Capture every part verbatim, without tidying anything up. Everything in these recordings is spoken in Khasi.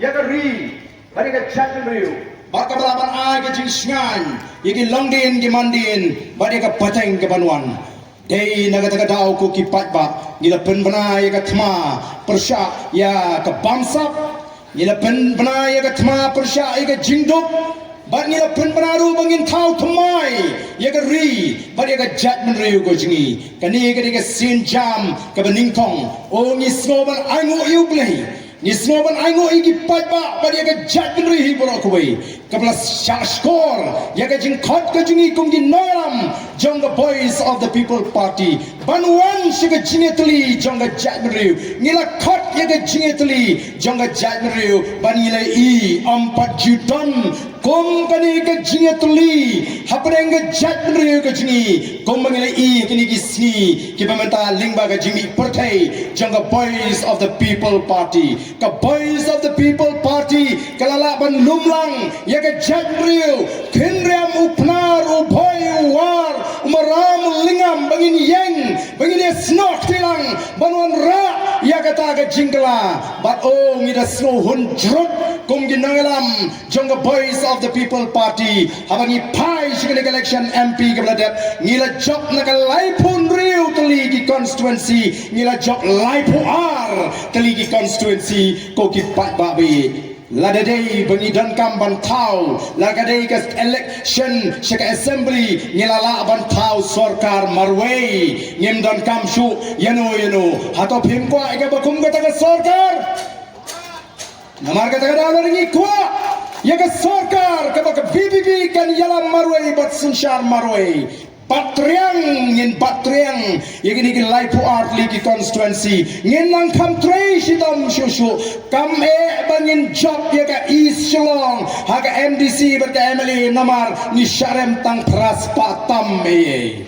ïa ka ri bad ïa ka jaitbynriew, bad kaba lah ban ai ka jingshngaiñ ïa ki longdien ki mandien bad ïa ka pateng kaban wan. Dei na kata ka daw ko ki paidbah, ngi la pynbna ïa ka thma pyrshah ïa ka bamsap, ngi la pynbna ïa ka thma pyrshah ïa ka jingduk, bad ngi la pynbna ruh ba ngin thaw thymmai ïa ka ri bad ïa ka jaitbynriew ka jong ngi. Kane ka dei ka sienjam kaba nyngkong. O, ngi sngew ban ainguh ïa U Blei, ngi sngew ban ainguh ïa ki paidbah bad ïa ka jaitbynriew hi baroh kawei, kaba la shahshkor ïa ka jingkhot ka jong ngi kum ki nongïalam jong ka Voice of the People Party ban wan sha ka jingïatylli jong ka jaitbynriew. Ngi la khot ïa ka jingïatylli jong ka jaitbynriew bad ngi la ïohi, ym pat ju don kum kane ka jingïatylli hapdeng ka jaitbynriew ka jong ngi kumba ngi la ïohi kine ki sngi kiba mynta lyngba ka jingmih pyrthei jong ka Voice of the People Party. Ka Voice of the People Party ka la lah ban lum lang ïa ka jaitbynriew, khynriam u Pnar, u Bhoi, u War, u Maram, u Lyngngam, ba ngin ïeng, ba ngin ïasnoh kti lang ban wanrah ïa kata ka jingkylla. Bad o, ngi da sngew hun jrut kum ki nongïalam jong ka Voice of the People Party, haba ngi phai sha kane ka election M P kaba la dep, ngi la jop na ka laiphew hynriew tylli ki constituency, ngi la jop laiphew ar tylli ki constituency, ko ki paidbah ba ïeit. Lada dei ba ngi donkam ban thaw, la ka dei ka election sha ka assembly, ngi la lah ban thaw sorkar marwei. Ngim donkam shuh ïano ïano. Hato phim kwah ïa kaba kum kata ka sorkar? Namar kata ka daw lada ngi kwah ïa ka sorkar kaba ka V P P kan ïalam marwei bad synshar marwei, bat triang, ngin bat triang ïa kine ki laiphew ar tylli ki constituency. Ngin nang kham trei shitom shuh shuh. Kam eh ba ngin jop ïa ka East Shillong ha ka M D C bad ka M L A, namar ngi sharem tang phra spah tam ei ei.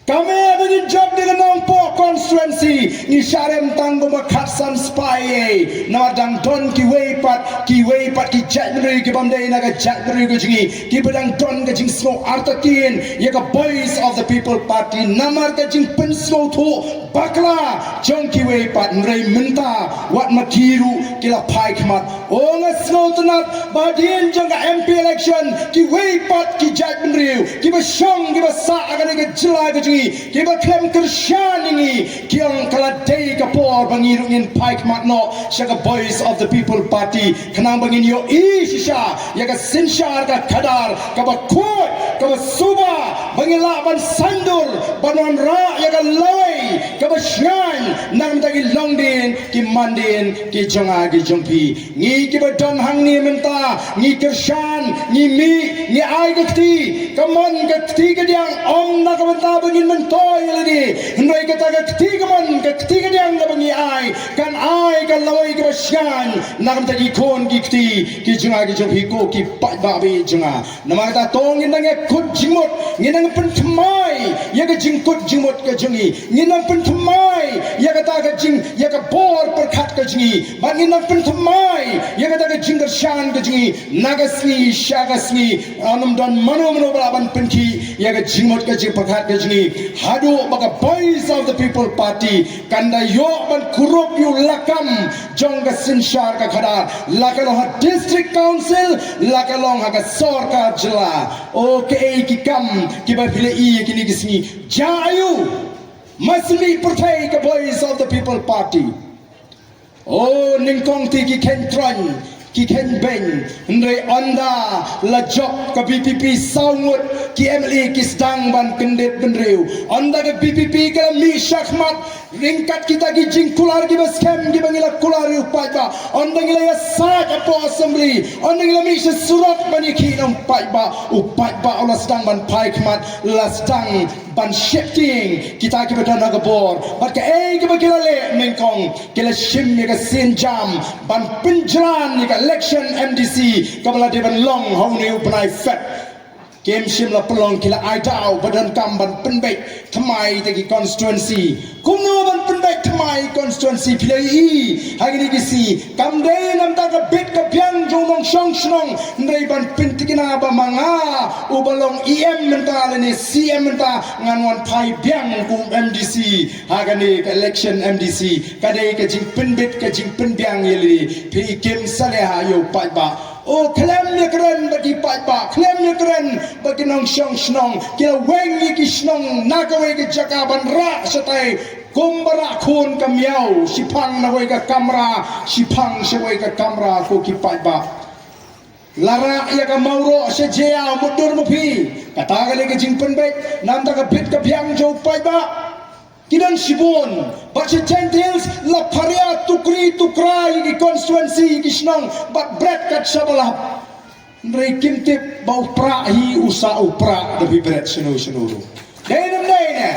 Kam eh ba ngin jop ïa ka Nongpoh constituency, ngi sharem tang kumba khatsan spah ei ei. Namar dang don kiwei pat, kiwei pat ki jaitbynriew kibym dei na ka jaitbynriew ka jong ngi, kiba dang don ka jingsngew artatien ïa ka Voice of the People Party namar ka jingpynsngewthuh bakla jong kiwei pat. Hynrei mynta wat ma ki ruh ki la phai khmat. O, nga sngewtynnat ba hadien jong ka M P election, kiwei pat ki jaitbynriew kiba shong kiba sah ha kane ka jylla ka jong ngi, kiba khlem kyrshan ïa ngi, ki ong ka la dei ka por ba ngi ruh ngin phai khmat noh sha ka Voice of the People Party, khnang ba ngin ïohi shisha ïa ka synshar ka khadar kaba khuid, kaba suba, ba ngin lah ban saiñdur ban wanrah ïa ka lawei kaba shngaiñ na ka bynta ki longdien ki mandien ki jong nga ki jong phi. Ngi kiba don hangne mynta, ngi kyrshan, ngi mih, ngi ai ka kti. Ka mon ka kti kadiang, ym na ka bynta ba ngin myntoi ïa lade, hynrei kata ka kti ka mon ka kti kadiang kaba ngi ai, kan ai ka lawei kaba shngaiñ na ka bynta ki khun ki kti ki jong nga ki jong phi, ko ki paidbah ba ïeit jong nga. Namar kata to ngin nang ïakut jingmut, ngin nang pynthymmai ïa ka jingkut jingmut ka jong ngi, ngin nang pynthymmai ïa kata ka jing, ïa ka bor pyrkhat ka jong ngi, bad ngin nang pynthymmai ïa kata ka jingkyrshan ka jong ngi na ka sngi sha ka sngi. Ym don mano mano ba lah ban pynkhih ïa ka jingmut ka jingpyrkhat ka jong ngi haduh ba ka Voice of the People Party kan da ïoh ban kurup ïa u lakam jong ka synshar ka khadar, la ka long ha District Council, la ka long ha ka sorkar jylla. O, kaei ki kam kiba phi la ïohi kine ki sngi? Jia aiu? Masi mih pyrthei ka Voice of the People Party. O, nyngkong te ki kheiñ troiñ, ki kheiñ beiñ, hynrei ynda la jop ka V P P saw ngut ki M L A ki sdang ban kyndit bynriew. Ynda ka V P P ka la mih shakhmat ryngkat kita ki jingkular kiba skhem kiba ngi la kular ïa u paidbah, ynda ngi la ïasaid hapoh Assembly, ynda ngi la mih sha surok ban ïakhih na u paidbah, u paidbah u la sdang ban phai khmat, la sdang ban sheptieng kita kiba don ha ka bor. Bad kaei kaba ki la leh nyngkong, ki la shim ïa ka sienjam ban pynjlan ïa ka election M D C kaba la dei ban long ha une u bnai Feb. Kim shym la pynlong, ki la ai daw ba donkam ban pynbeit thymmai ïa kita ki constituency. Kumno ban pynbeit thymmai constituency? Phi la ïohi ha kine ki sngi, kam dei na ka bynta ka bit ka biang jong u nong shong shnong, hynrei ban pyntikna ba ma nga uba long E M mynta lane C M mynta ngan wan phai biang kum M D C ha kane ka election M D C. Ka dei ka jingpynbit, ka jingpynbiang ïa lade. Phi kim sa leh ha ïa u paidbah. O khlem ïa kren bad ki paidbah, khlem ïa kren bad ki nongshong shnong, ki la weng ïa ki shnong na kawei ka jaka ban rah shatai kumba rah khun ka miaw, shiphang na kawei ka kamra, shiphang sha kawei ka kamra, ko ki paidbah. La rah ïa ka mawroh sha jia mutdur ma phi. Kata ka dei ka jingpynbeit, namar ka bit ka biang jong u paidbah. Ki don shibun, bad sha Jaintia Hills la pharia tukri tukra ïa ki constituency, ïa ki shnong, bad bret kat shaba lap. Hynrei kim tip ba u prah hi u sah u prah da phi bret shano shano ruh. Dei ne ym dei ne?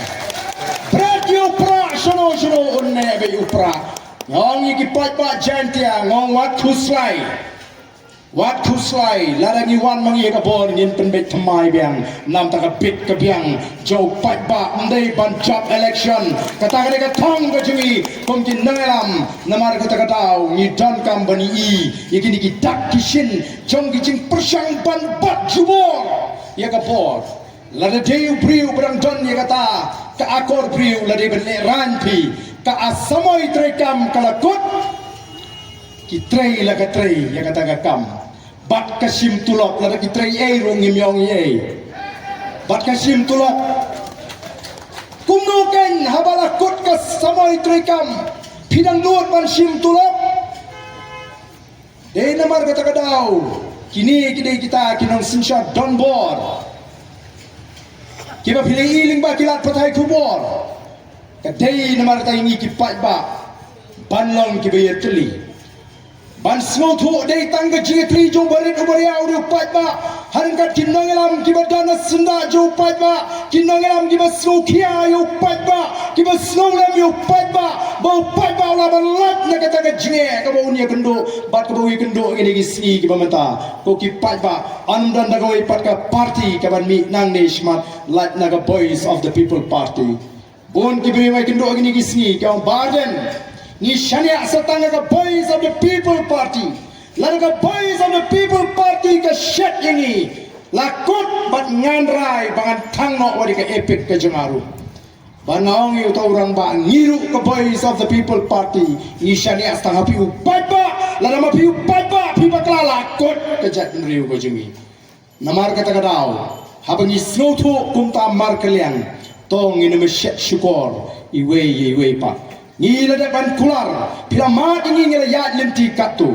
Bret ïa u prah shano shano un neh beit u prah. Nga ong ïa ki paidbah Jaintia, nga ong wat khuslai. Wat khuslai, lada ngi wan ma ngi ha ka bor ngin pynbeit thymmai biang, namar ka bit ka biang jong u paidbah ym dei ban jop election. Kata ka dei ka thong ka jong ngi kum ki nongïalam, namar kata ka daw ngi donkam ban ïohi ïa kine ki dak ki shin jong ki jingpyrshang ban bat jubor ïa ka bor. Lada dei u briew ba dang don ïa kata ka akor briew, lada dei ban lehraiñ phi, ka samoi treikam ka la kut, ki trei la ka trei ïa kata ka kam. Bad ka shim tulop, lada ki trei ei ruh ngim ïohi ei. Bad ka shim tulop. Kumno kein haba la kut ka samoi treikam, phi dang nud ban shim tulop? Dei namar kata ka daw kine ki dei kita ki nongsynshar donbor kiba phi la ïohi lyngba ki lad pathai khubor. Ka dei namar kata ïa ngi ki paidbah ban long kiba ïatylli, ban sngewthuh dei tang ka jingïatylli jong u barit u baria u dei u paidbah. Ha ryngkat ki nongïalam kiba don ha syndah jong u paidbah, ki nongïalam kiba sngewkhia ïa u paidbah, kiba sngewlem ïa u paidbah, ba u paidbah u lah ban lait na kata ka jingeh kaba un ïakynduh bad kaba u ïakynduh ha kine ki sngi kiba mynta. Ko ki paidbah, ym don da kawei pat ka party kaban mih nangne shakhmat lait na ka Voice of the People Party. Bun ki briew ba ïakynduh ha kine ki sngi ki ong, Bah Ardent, ngi shaniah sa tang ha ka Voice of the People Party. Lada ka Voice of the People Party ka shet ïa ngi, la kut bad ngan rai ba ngan thang noh wat ïa ka EPIC ka jong nga ruh. Bad nga ong ïa uta u rangbah, ngi ruh ka Voice of the People Party ngi shaniah sa tang ha phi u paidbah. Lada ma phi u paidbah phi bakla, la kut ka jaitbynriew ka jong ngi. Namar kata ka daw, haba ngi sngewthuh kumta markylliang, to ngin ym shet shukor iwei ïa iwei pat. Ngi la dep ban kular, phi la mad ïa ngi, ngi la ïaid lynti katto.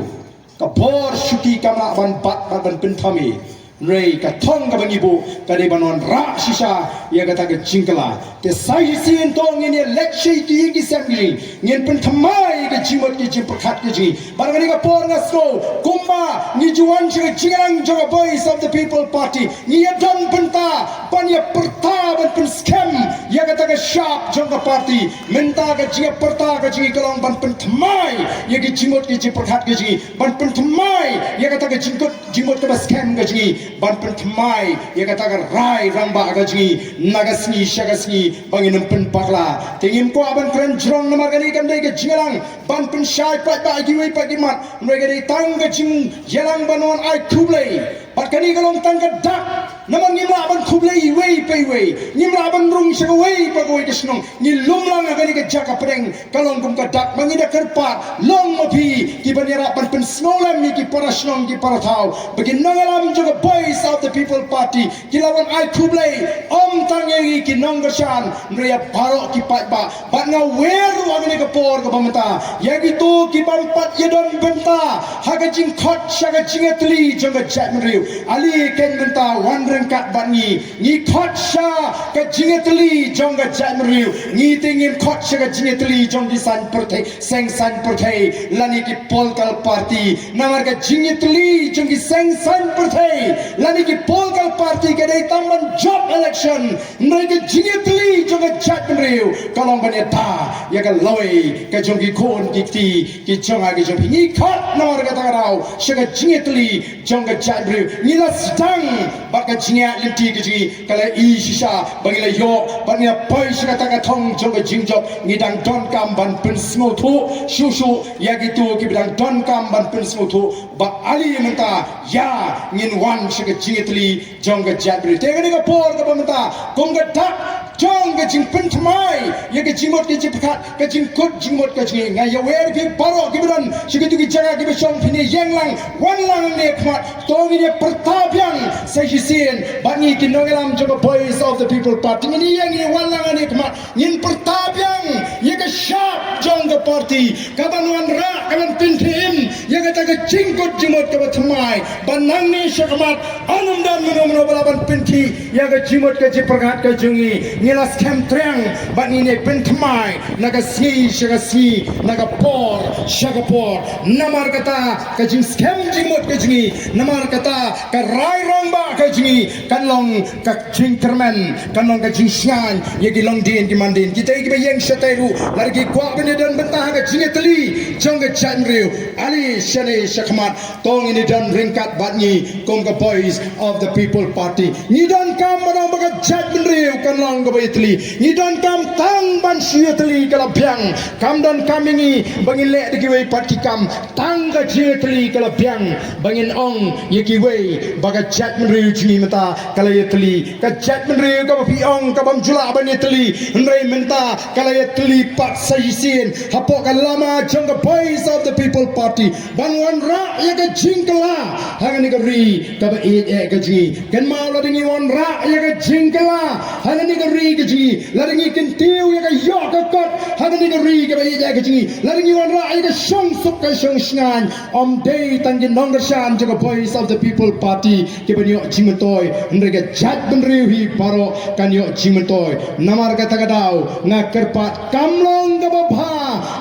Ka bor shuki kam lah ban bat bad ban pynthame. Hynrei ka thong kaba ngi buh ka dei ban wanrah shisha ïa kata ka jingkylla. Te sa shisien to ngin ïaleit sha ki ïing ki sem ki jong ngi, ngin pynthymmai ïa ka jingmut ka jingpyrkhat ka jong ngi. Bad ha kane ka por nga sngew kumba ngi ju wan sha ka jingïalang jong ka Voice of the People Party, ngi ïadon bynta ban ïapyrta, ban pynskhem ïa kata ka shap jong ka party. Mynta ka jingïapyrta ka jong ngi ka long ban pynthymmai ïa ka jingmut ka jingpyrkhat ka jong ngi, ban pynthymmai ïa kata ka jingkut jingmut kaba skhem ka jong ngi, ban pynthymmai ïa kata ka rai rangbah ka jong ngi na ka sngi sha ka sngi, ba ngin ym pynbakla. Te ngim kwah ban kren jrong namar kane kam dei ka jingïalang ban pynshai paidbah ïa kiwei pat ki mat, hynrei ka dei tang ka jingïalang ban wan ai khublei. Bad kane ka long tang ka dak, namar ngim lah ban khublei iwei pa iwei, ngim lah ban rung sha kawei pa kawei ka shnong. Ngi lum lang ha kane ka jaka pdeng, ka long kum ka dak ba ngi da kyrpad, long ma phi kiban ïarap ban pynsngewlem ïa ki para shnong ki para thaw, ba ki nongïalam jong ka Voice of the People Party ki la wan ai khublei, ym tang ïa ngi ki nongkyrshan, hynrei ïa baroh ki paidbah. Bad nga wer ruh ha kane ka por kaba mynta ïa kito ki bym pat ïadon bynta ha ka jingkhot sha ka jingïatylli jong ka jaitbynriew. Ale keiñ mynta wan ryngkat bad ngi, ngi khot sha ka jingïatylli jong ka jaitbynriew. Ngi te ngim khot sha ka jingïatylli jong ki saiñ pyrthei, seng saiñ pyrthei lane ki political party. Namar ka jingïatylli jong ki seng saiñ pyrthei lane ki political party ka dei tang ban jop election. Hynrei ka jingïatylli jong ka jaitbynriew ka long ban ïada ïa ka lawei ka jong ki khun ki kti ki jong nga ki jong phi. Ngi khot namar kata ka daw sha ka jingïatylli jong ka jaitbynriew. Ngi la sdang bad ka jingïaid lynti ka jong ngi ka la i shisha ba ngi la ïoh, ba ngi la poi sha kata ka thong jong ka jingjop. Ngi dang donkam ban pynsngewthuh shuh shuh ïa kito kiba dang donkam ban pynsngewthuh ba ale mynta ïa ngin wan sha ka jingïatylli jong ka jaitbynriew. Te kane ka por kaba mynta kum ka dak jong ka jingpynthymmai ïa ka jingmut ka jingpyrkhat, ka jingkut jingmut ka jong ngi. Nga ïawer ïa phi baroh kiba don sha kito ki jaka kiba shong, phin ïeng lang, wan lang ne khmat. To ngin ïa pyrta biang sa shisien bad ngi ki nongïalam jong ka Voice of the People Party. Ngin ïeng, ngin wan lang ne khmat, ngin pyrta biang ïa ka shap jong ka party kaban wanrah, kaban pynthiem ïa kata ka jingkut jingmut kaba thymmai, ba nangne shakhmat ym don mano mano ba lah ban pynthie ïa ka jingmut ka jingpyrkhat ka jong ngi. Ngi la skhem triang bad ngin ïa pynthymmai na ka sngi sha ka sngi, na ka por sha ka por. Namar kata ka jingskhem jingmut ka jong ngi, namar kata ka rai rangbah ka jong ngi, kan long ka jingkyrmen, kan long ka jingshngaiñ ïa ki longdien ki mandien. Kita kiba ïeng shatai ruh, lada ki kwah ban ïadon bynta ha ka jingïatylli jong ka jaitbynriew, ale shane shakhmat, to ngin ïadon ryngkat bad ngi kum ka Voice of the People Party. Ngi donkam ban ong ba ka jaitbynriew kan long kaba ïatylli. Ngi donkam tang ban shu ïatylli ka la biang. Kam donkam ïa ngi ba ngin leh da kiwei pat ki kam. Tang ka jingïatylli ka la biang ba ngin ong ïa kiwei ba ka jaitbynriew jong ngi mynta ka la ïatylli. Ka jaitbynriew kaba phi ong ka bym ju lah ban ïatylli, hynrei mynta ka la ïatylli pat sa shisien hapoh ka lama jong ka Voice of the People Party ban wanrah ïa ka jingkylla ha kane ka ri kaba ïeit eh ka jong ngi. Kynmaw, lada ngi wanrah ïa ka jingkylla ha kane ka ri ka jong ngi, lada ngi kyntiew ïa ka ïoh ka kot ha kane ka ri kaba ïeit eh ka jong ngi, lada ngi wanrah ïa ka shongsuk ka shongshngaiñ, ym dei tang ki nongkyrshan jong ka Voice of the People Party kiban ïoh jingmyntoi, hynrei ka jaitbynriew hi baroh kan ïoh jingmyntoi. Namar kata ka daw nga kyrpad, kam long kaba bha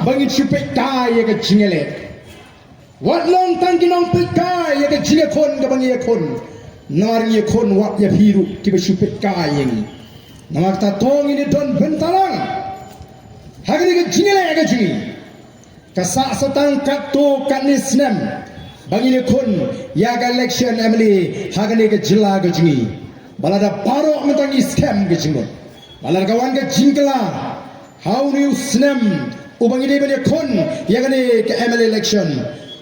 ba ngin shu peit kai ïa ka jingïaleh. Wat long tang ki nongpeit kai ïa ka jingïakhun kaba ngi ïakhun. Namar ngi ïakhun wat ïa phi ruh kiba shu peit kai ïa ngi. Namar kata to ngin ïa don bynta lang ha kane ka jingïaleh ka jong ngi. Ka sah sa tang katto katne snem ba ngin ïakhun ïa ka election M L A ha kane ka jylla ka jong ngi. Ba lada baroh mynta ngi skhem ka jingmut, ba lada ka wan ka jingkylla ha une u snem uba ngi dei ban ïakhun ïa kane ka M L A election,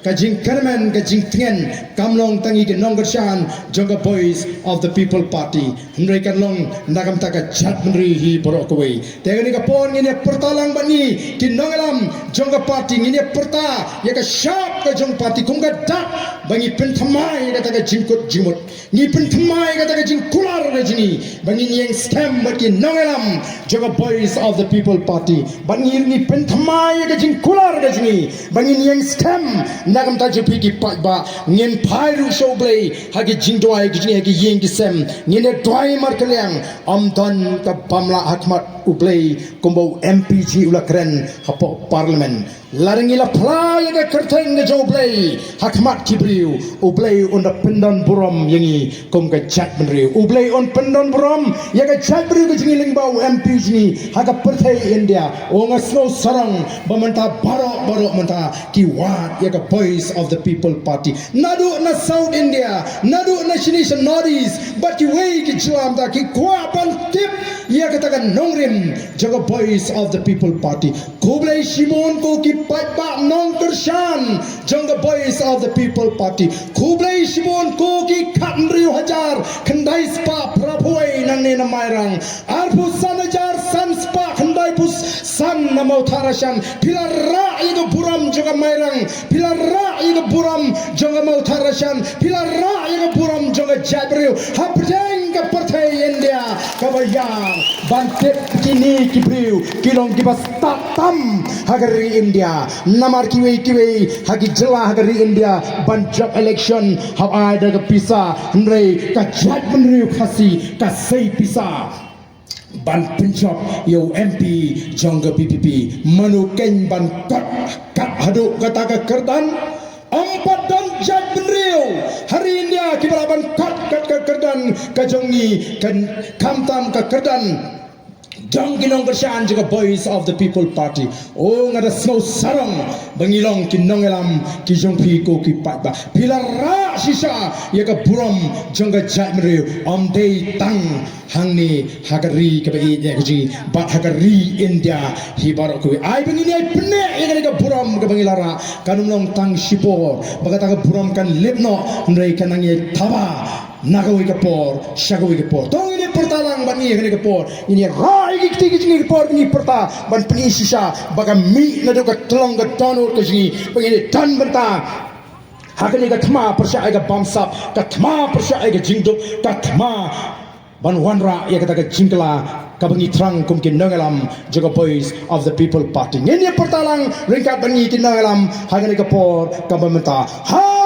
ka jingkyrmen, ka jingtngen kam long tang ïa ki nongkyrshan jong ka Voice of the People Party, hynrei kan long na ka bynta ka jaitbynriew hi baroh kawei. Te kane ka por ngin ïa pyrta lang bad ngi ki nongïalam jong ka party, ngin ïa pyrta ïa ka shap ka jong party kum ka dak ba ngi pynthymmai ïa kata ka jingkut jingmut. Ngi pynthymmai ïa kata ka jingkular ka jong ngi ba ngin ïeng skhem bad ki nongïalam jong ka Voice of the People Party. Bad ngi, ngi pynthymmai ïa ka jingkular ka jong ngi ba ngin ïeng skhem na ka bynta jong phi ki paidbah. Ngin phai ruh sha U Blei ha ki jingduwai ka jong ngi, ha ki ïing ki sem. Ngin ïa duwai markylliang, ym don ka bym lah ha khmat U Blei kumba u M P jong ngi u la kren hapoh Parliament. Lada ngi la phla ïa ka kyrteng ka jong U Blei ha khmat ki briew, U Blei un da pyndon burom ïa ngi kum ka jaitbynriew. U Blei un pyndon burom ïa ka jaitbynriew ka jong ngi lyngba u M P jong ngi ha ka pyrthei India. O, nga sngew sarong ba mynta baroh baroh mynta ki wad ïa ka Voice of the People Party. Naduh na South India, naduh na shane sha North East bad kiwei ki jylla mynta ki kwah ban tip ïa kata ka nongrim jong ka Voice of the People Party. Khublei shibun ko ki paidbah nongkyrshan jong ka Voice of the People Party. Khublei shibun ko ki khathynriew hajar khyndai spah phraphew wei nangne na Mairang, arphew san hajar san spah khyndaiphew san na Mawthadraishan. Phi la rah ïa ka burom jong ka Mairang, phi la rah ïa ka burom jong ka Mawthadraishan, phi la rah ïa ka burom jong ka jaitbynriew hapdeng ka pyrthei India kaba ïar. Ban tip kine ki briew ki long kiba stad tam ha ka ri India. Namar kiwei kiwei ha ki jylla ha ka ri India ban jop election hap ai da ka pisa, hynrei ka jaitbynriew Khasi ka sei pisa ban pynjop ïa u M P jong ka V P P. Mano keiñ ban kot kat haduh kata ka kyrdan? Ym pat don jaitbynriew ha ri India kiba lah ban kot kat ka kyrdan ka jong ngi, kan, khamtam ka kyrdan Jong ki nongkyrshan jong ka Voice of the People Party. O nga da sngew sarong ba ngi long ki nongïalam ki jong phi ko ki paidbah. Phi la rah shisha ïa ka burom jong ka jaitbynriew, ym dei tang hangne ha ka ri kaba ïeit ïa ka jong ngi bad ha ka ri India hi baroh kawei. Ai ba ngin ïai pyneh ïa kane ka burom kaba ngi la rah, kan ym long tang shipor ba kata ka burom kan lip noh, hynrei kan nang ïai thaba na kawei ka por sha kawei ka por. To ngin ïa pyrta lang bad ngi ha kane ka por, ngin ïa rah ïa ki kti ki jong ngi ka por, ngin ïa pyrta ban pyni shisha ba ka mih naduh ka tlong ka dohnud ka jong ngi, ba ngin ïa don bynta ha kane ka thma pyrshah ïa ka bamsap, ka thma pyrshah ïa ka jingduk, ka thma ban wanrah ïa kata ka jingkylla kaba ngi thrang kum ki nongïalam jong ka Voice of the People Party. Ngin ïa pyrta lang ryngkat bad ngi ki nongïalam ha kane ka por kaba mynta. Ha